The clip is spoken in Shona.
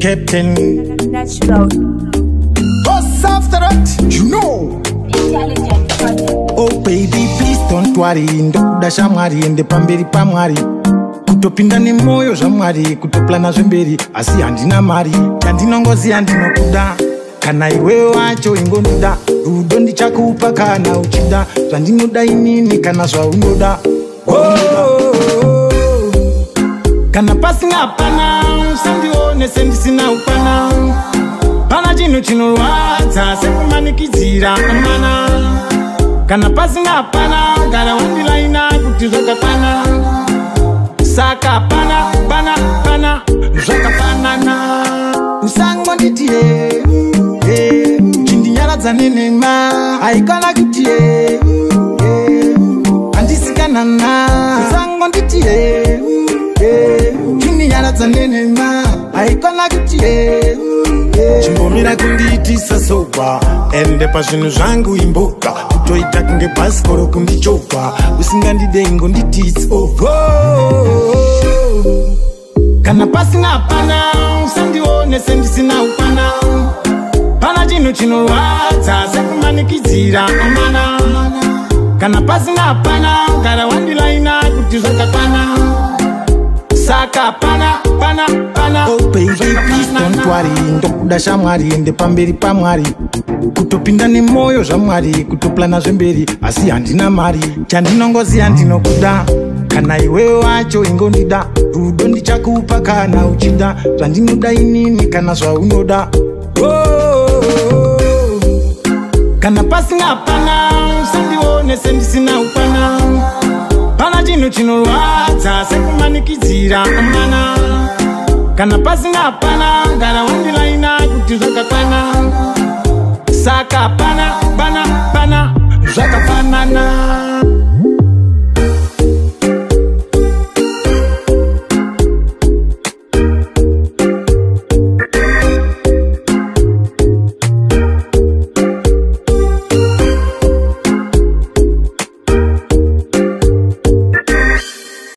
Captain. Natural. Boss after that, you know. Intelligent project. Oh baby, please don't worry. Ndokuda shamwari, ende pamberi pamwari. Kutopinda nemwoyo zvamwari, kutoplana zvemberi, asi handina mari. Chandinongoziya ndinokuda, kana iwewe wacho ingondoda. Rudo ndichakupa kana uchida, zvandinoda inini kana zvaunoda. Oh, kana pasina hapana, usandione sendisina upana. Pana chinhu chinorwadza sekumanikidzira amana. Kana pasina hapana, gara wandilaina kuti zvakakwana. Saka pana pana pana zvakafanana. Usangonditi ye ye, chindinyaradza nenhema. Haikana kuti ye ye, handisikanana. Usangonditi ye ye, chindinyaradza nenhema. Haikana kuti ye ye. Chimbomira kundiitisa soba, ende pazvinhu zvangu imboka. Kutoita kunge bhasikoro kundichopa, usingandide ingonditi it's over. Kana pasina hapana, usandione sendisina upana. Pana chinhu chinorwadza sekumanikidzira amana. Kana pasina hapana, gara wandilaina kuti zvakakwana. Saka pana pana pana. Oh baby, please don't worry. Ndokuda shamwari, ende pamberi pamwari. Kutopinda nemwoyo zvamwari, kutoplana zvemberi, asi handina mari. Chandinongoziya ndinokuda, kana iwewe wacho ingondida. Rudo ndichakupa kana uchida, zvandinoda inini kana zvaunoda. Oh, kana pasina hapana, usandione sendisina upana. Pana chinhu chinorwadza sekumanikidzira amana. Kana pasina hapana, gara wandilaina kuti zvakakwana. Saka pana pana pana zvakafanana.